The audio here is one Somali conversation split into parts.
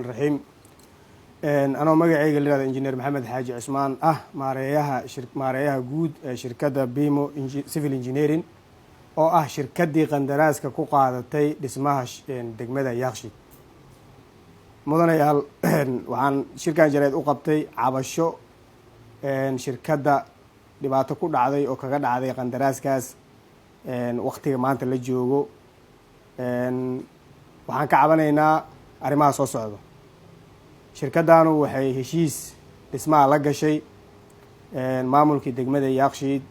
Raxiim. Anoo magaceyga la yihahdo Engineer Maxamed Xaaji Cusmaan, ah maareeyaha guud ee shirkadda Bimo Civil Engineering, oo ah shirkaddii qandaraaska ku qaadatay dhismaha degmada Yaaqshiid. Mudanayaal, waxaan shirkan jareed u qabtay cabasho shirkadda dhibaato ku dhacday oo kaga dhacday qandaraaskaas. Waktiga maanta la joogo waxaan ka cabanaynaa arrimaha soo socda. Shirkaddanu waxay heshiis dhismaha la gashay maamulkii degmada Yaaqshiid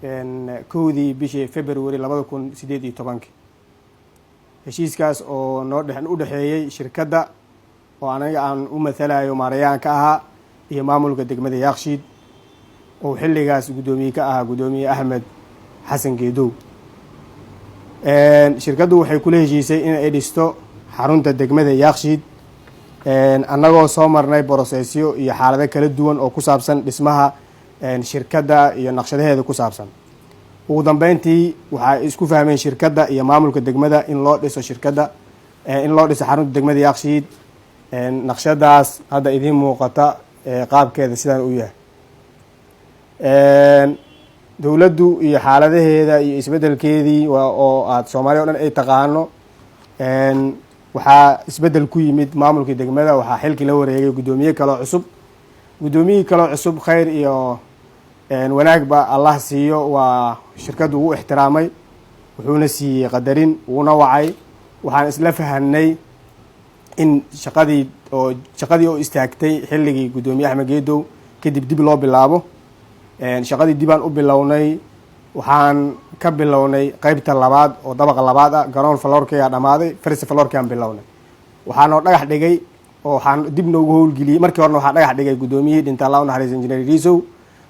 1dii bishii February 2018-kii. Heshiiskaas oo noo dhe u dhexeeyey shirkadda oo aniga aan u mathalayo, maareeyahan ka ahaa, iyo maamulka degmada Yaaqshiid oo xilligaas guddoomiye ka ahaa Guddoomiye Axmed Xasan Geedow. Shirkaddu waxay kula heshiisay in ay dhisto xarunta degmada Yaaqshiid. Annagoo soo marnay processyo iyo xaalado kala duwan oo ku saabsan dhismaha shirkadda iyo naqshadaheeda ku saabsan, ugu dambeyntii waxay isku fahmeen shirkadda iyo maamulka degmada in loo dhiso shirkadda, in loo dhiso xarunta degmada Yaaqshiid naqshadaas hadda idiin muuqata, qaabkeeda sidaan u yahay. Dowladdu iyo xaaladaheeda iyo isbeddelkeedii oo aada Soomaaliya o dhan ay taqaano, waxaa isbeddel ku yimid maamulkii degmada. Waxaa xilkii la wareegay guddoomiye kaloo cusub. Guddoomiyihii kaloo cusub, khayr iyo wanaagba Allah siiyo, waa shirkaddu ugu ixtiraamay, wuxuuna siiyey qadarin, wuuna wacay. Waxaan isla fahanay in shaqadii oo istaagtay xilligii Guddoomiye Axmed Geedow kadib dib loo bilaabo. Shaqadii dibaan u bilownay. Waxaan ka bilownay qeybta labaad oo dabaqa labaad ah. Ground floorkeyaa dhamaaday, first floorkeaan bilownay. Waxaa noo dhagax dhigay oo waxaan dib noogu howlgeliyey, markii horena waxaa dhagax dhigay guddoomiyihii dhinta, Allah u naxariista, Engineer Risow.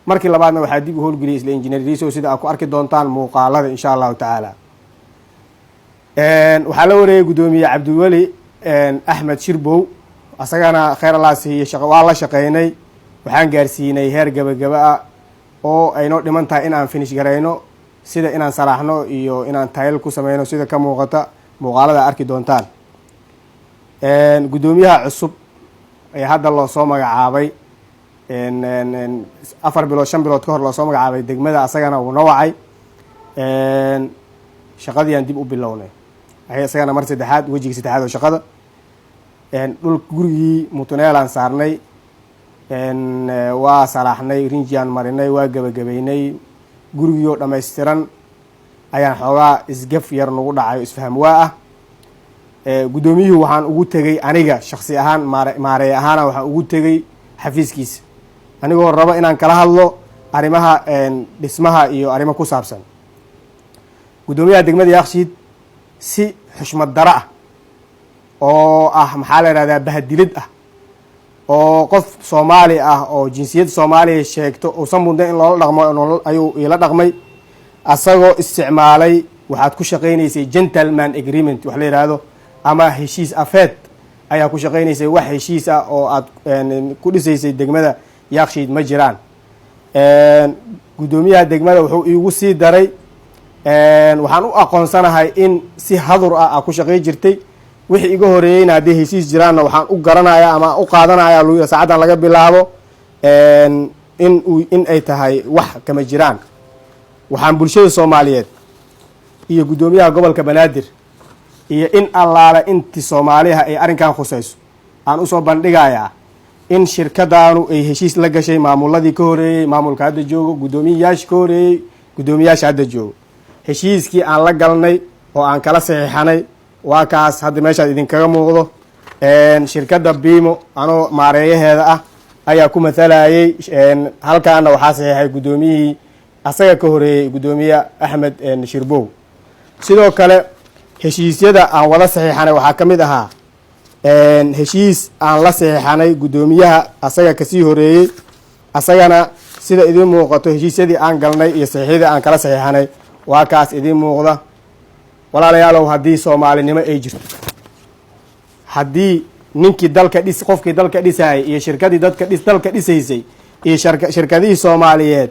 Markii labaadna waxaa dib u howlgeliyey isla Engineer Risow, sida aad ku arki doontaan muuqaalada, insha Allahu tacaala. Waxaa la wareegay Guddoomiye Cabdiweli Axmed Shirbow. Asagana kheyr Allah siiye, shaqa waa la shaqeynay. Waxaan gaarsiinay heer gabagaba ah oo aynoo dhiman tahay in aan finish garayno, sida inaan salaaxno iyo inaan tayl ku sameyno, sida ka muuqata muuqaalada arki doontaan. Guddoomiyaha cusub ee hadda loo soo magacaabay, 4 bilood, 5 bilood ka hor loo soo magacaabay degmada, asagana wuu na wacay. Shaqadii aan dib u bilownay isagana mar saddexaad, wejigii saddexaad oo shaqada. Dhul gurigii mutuneelaan saarnay, waa salaaxnay, rinjiaan marinay, waa gebagabeynay. Gurigii oo dhammaystiran ayaan xoogaa isgaf yar nagu dhacayo, isfaham waa ah. Guddoomiyuhu waxaan ugu tegey aniga shaksi ahaan, maareey ahaana, waxaan ugu tegey xafiiskiisa anigoo rabo inaan kala hadlo arrimaha dhismaha iyo arrimo ku saabsan. Guddoomiyaha degmada Yaaqshiid si xushmad daro ah oo ah, maxaa la yihahdaa, bahadilid ah, oo qof Soomaali ah oo jinsiyad Soomaaliya sheegto uusan mudnayn in loola dhaqmo ayuu iila dhaqmay, asagoo isticmaalay "waxaad ku shaqaynaysay gentleman agreement" wax la yidhaahdo ama heshiis afeed ayaa ku shaqaynaysay, wax heshiis ah oo aad ku dhisaysay degmada Yaaqshiid ma jiraan. Guddoomiyaha degmada wuxuu iigu sii daray, "Waxaan u aqoonsanahay in si hadur ah aa ku shaqay jirtay. Wixii iga horeeyeyna hadday heshiis jiraanna, waxaan u garanaya ama u qaadanaya saacaddan laga bilaabo in ay tahay wax kama jiraan." Waxaan bulshada Soomaaliyeed iyo guddoomiyaha gobolka Banaadir iyo in allaale inti Soomaaliha ay arrinkan khusayso aan usoo bandhigayaa in shirkadaanu ay heshiis la gashay maamuladii ka horeeyey maamulka hadda joogo, guddoomiyayaasha ka horeeyey guddoomiyaasha hadda joogo. Heshiiskii aan la galnay oo aan kala saxiixanay waa kaas hadda meeshaad idinkaga muuqdo. Shirkadda Biimo anoo maareeyaheeda ah ayaa ku mathalayay. Halkaana waxaa saxiixay guddoomiyihii asaga ka horeeyey, Guddoomiye Axmed Shirbow. Sidoo kale heshiisyada aan wada saxiixanay waxaa ka mid ahaa heshiis aan la saxiixanay guddoomiyaha asaga kasii horeeyey. Asagana sida idiin muuqato, heshiisyadii aan galnay iyo saxiixyadii aan kala saxiixanay waa kaas idiin muuqda. Walaalayaalow, haddii Soomaalinimo ay jirto, haddii ninkii dalka dhis, qofkii dalka dhisayay iyo shirkadii dadka dhis dalka dhisaysay iyo shirkadihii Soomaaliyeed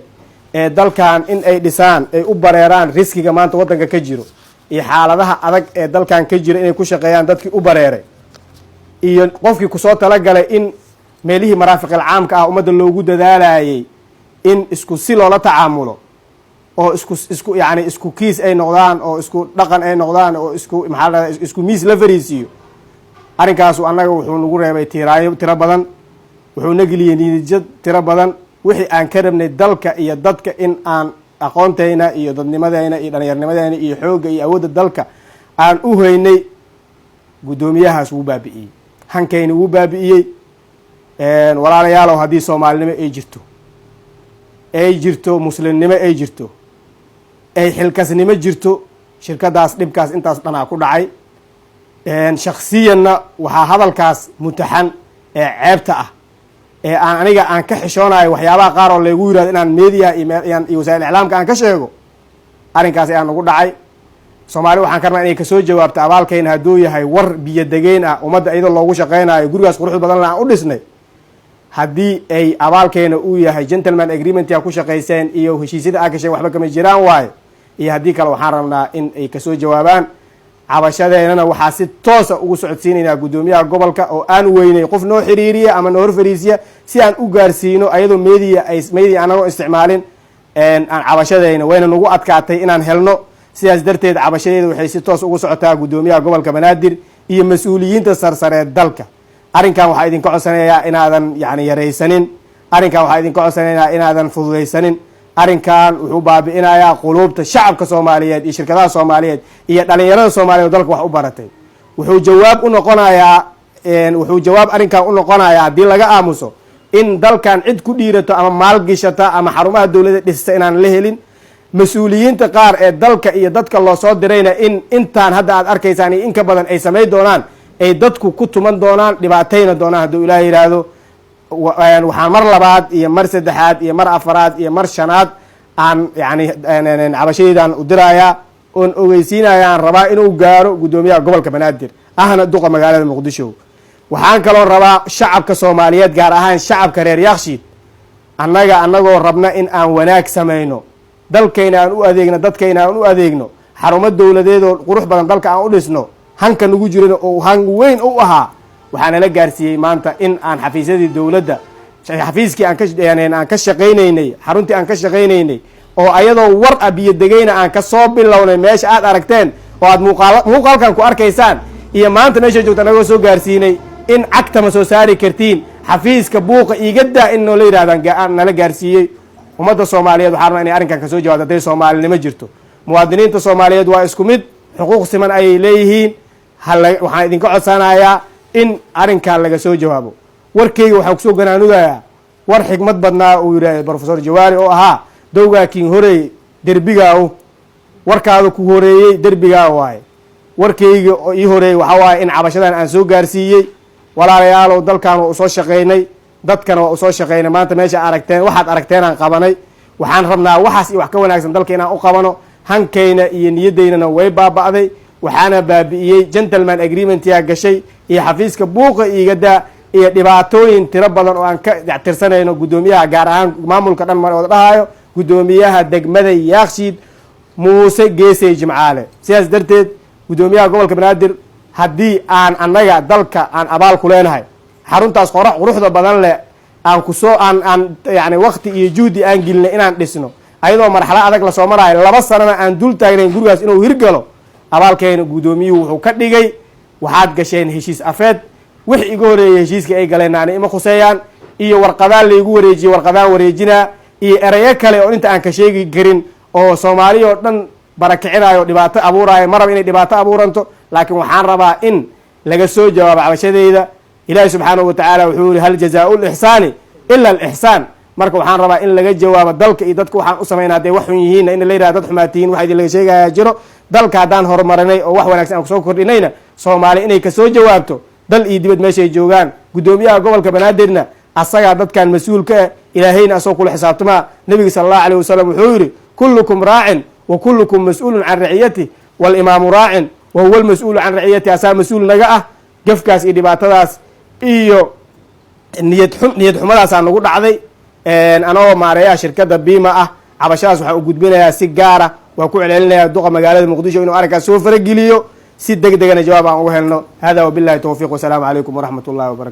ee dalkan in ay dhisaan ay u bareeraan, riskiga maanta waddanka ka jiro iyo xaaladaha adag ee dalkan ka jiro inay ku shaqeeyaan dadkii u bareeray. Iyo qofkii kusoo talagalay in meelihii maraafiqil caamka ah ummadda loogu dadaalayay in isku si loola tacaamulo oo isku yani isku kiis ay noqdaan oo isku dhaqan ay noqdaan oo isku, maxaa la, isku miis la fariisiiyo. Arrinkaasu annaga wuxuu nagu reebay tiiraayo tiro badan, wuxuu na geliyey niyadjad tiro badan. Wixii aan ka rabnay dalka iyo dadka, in aan aqoontayna iyo dadnimadeyna iyo dhallinyarnimadeyna iyo xoogga iyo awoodda dalka aan u haynay, guddoomiyahaas wuu baabi'iyey, hankayna wuu baabi'iyey. Walaalayaalow, haddii soomaalinimo ay jirto, ay jirto muslimnimo, ay jirto, ay xilkasnimo jirto, shirkadaas dhibkaas intaas dhanaa ku dhacay. Shaksiyanna waxaa hadalkaas mutaxan ee ceebta ah ee aan aniga aan ka xishoonayo waxyaabaha qaar oo laygu yirahdo inaan media iyo wasaa'il iclaamka aan ka sheego, arrinkaas ayaa nagu dhacay. Soomaali waxaan ka rabnaa inay kasoo jawaabto abaalkayna hadduu yahay war biyo degeyn ah, ummadda iyadoo loogu shaqeynayo, gurigaas quruxda badan aan u dhisnay. Haddii ay abaalkeena uu yahay gentleman agreement aa ku shaqayseen iyo heshiisyada aa gasheen waxba kama jiraan waaye, iyo haddii kale, waxaan rabnaa in ay kasoo jawaabaan. Cabashadeenana waxaa si toosa ugu socodsiinaynaa guddoomiyaha gobolka oo aan weynay qof noo xiriiriya ama noo hor fariisiya si aan u gaarsiino, ayadoo media ay media anagoo isticmaalin aan cabashadeyna. Wayna nagu adkaatay inaan helno. Sidaas darteed cabashadeeda waxay si toos ugu socotaa guddoomiyaha gobolka Banaadir iyo mas-uuliyiinta sarsare dalka. Arrinkan waxaa idinka codsanayaa inaadan yani yaraysanin. Arrinkan waxaa idinka codsanayaa inaadan fududaysanin. Arrinkan wuxuu baabi'inayaa quluubta shacabka Soomaaliyeed iyo shirkadaha Soomaaliyeed iyo dhalinyarada Soomaaliyeed oo dalka wax u baratay. Wuxuu jawaab u noqonayaa, wuxuu jawaab arrinkan u noqonayaa, haddii laga aamuso, in dalkan cid ku dhiirato ama maalgishata ama xarumaha dowladda dhista inaan la helin. Mas-uuliyiinta qaar ee dalka iyo dadka loo soo dirayna in intaan hadda aad arkaysaan iyo in ka badan ay samayn doonaan, ay dadku ku tuman doonaan, dhibaatayna doonaan hadduu Ilaah yidhaahdo. Waxaan mar labaad iyo mar saddexaad iyo mar afaraad iyo mar shanaad aan yani cabashadeydan u dirayaa oon ogeysiinaya, aan rabaa inuu gaaro guddoomiyaha gobolka Banaadir ahna duqa magaalada Muqdisho. Waxaan kaloo rabaa shacabka Soomaaliyeed, gaar ahaan shacabka reer Yakshiid, annaga annagoo rabna in aan wanaag samayno, dalkayna aan u adeegno, dadkayna aan u adeegno, xarumo dowladeedoo qurux badan dalka aan u dhisno, hanka nagu jirana oo han weyn u ahaa, waxaa nala gaarsiiyey maanta in aan xafiisyadii dowladda, xafiiskii aan ka shaqaynaynay, xaruntii aan ka shaqaynaynay oo ayadoo war ah biyo degayna aan kasoo bilownay, meesha aad aragteen oo aad muuqaalkan ku arkaysaan iyo maanta meesha joogta anagoo soo gaarsiinay, in cagta ma soo saari kartiin, xafiiska buuqa iiga daa in noola yidhahdaan nala gaarsiiyey. Ummadda Soomaaliyeed waxaa rabnaa inay arrinkan kasoo jawaabto hadday soomaalinimo jirto. Muwaadiniinta Soomaaliyeed waa isku mid, xuquuq siman ayay leeyihiin. Waxaan idinka codsanayaa in arrinkan laga soo jawaabo. Warkeyga waxaan kusoo ganaanudayaa war xikmad badnaa uu yidhaahday Professor Jawaari oo ahaa: "Dowgaa kiin horeey derbigaaw, warkaada ku horeeyey derbigaa waaye." Warkeyga oo ii horeeyey waxaa waaye in cabashadan aan soo gaarsiiyey. Walaalayaalow, dalkan waa usoo shaqaynay, dadkana waa usoo shaqaynay. Maanta meesha aragteen, waxaad aragteenaan qabanay. Waxaan rabnaa waxaas iyo wax ka wanaagsan dalka inaan u qabano. Hankayna iyo niyadaynana way baaba'day, waxaana baabi'iyey gentleman agreement-yaa gashay iyo xafiiska buuqa iigadaa iyo dhibaatooyin tiro badan oo aan ka tirsanayno guddoomiyaha, gaar ahaan maamulka dhan mar wada dhahayo, guddoomiyaha degmada Yaakshiid Muuse Geesey Jimcaale. Sidaas darteed, guddoomiyaha gobolka Banaadir, haddii aan annaga dalka aan abaal ku leenahay, xaruntaas qorax quruxda badan leh aan kusoo aan yani wakti iyo juhdi aan gelinay inaan dhisno, ayadoo marxalo adag lasoo maraayo, 2 sanana aan dul taagnayn gurigaas inuu hirgalo, abaalkeena guddoomiyuhu wuxuu ka dhigay waxaad gasheen heshiis afeed. Wix iga horeeyay heshiiska ay galeen ani ima khuseeyaan, iyo warqadaan laygu wareejiyey, warqadaan wareejinaa, iyo erayo kale oo inta aan ka sheegi karin oo Soomaaliya oo dhan barakicinayo o dhibaato abuuraayo. Ma raba inay dhibaato abuuranto, laakiin waxaan rabaa in laga soo jawaabo cabashadeyda. Ilaahi subxaanahu wa tacaala wuxuu yihi: "هل جزاء الإحسان إلا الإحسان." Marka waxaan rabaa in laga jawaabo dalka iyo dadka waxaan u samayna. Hadday wax xun yihiinna, in la yidhahdo dad xumaatihiin, waxa idin laga sheegayaa jiro. Dalka haddaan horumarinay oo wax wanaagsan aan kusoo kordhinayna, Soomaali inay kasoo jawaabto, dal iyo dibad meeshay joogaan. Guddoomiyaha gobolka Banaadirna asagaa dadkan mas-uul ka ah, Ilaahayna asagoo kula xisaabtamaa. Nebiga sala allahu alayh wasalam wuxuu yidhi: "كلكم راع وكلكم مسؤول عن رعيته، والإمام راع وهو المسؤول عن رعيته." Asaa mas-uul naga ah. Gafkaas iyo dhibaatadaas iyo niyad xumadaasaa nagu dhacday. Anagoo maareeyaha shirkadda Bima ah, cabashadaas waxaan u gudbinayaa si gaara, waa ku celcelinayaa duqa magaalada Muqdisho inuu arrinkaas soo farageliyo. Si deg degana jawaab aan uga helno. Hada wabillahi towfiiq, wasalaamu calaykum waraxmat ullahi wabarakatu.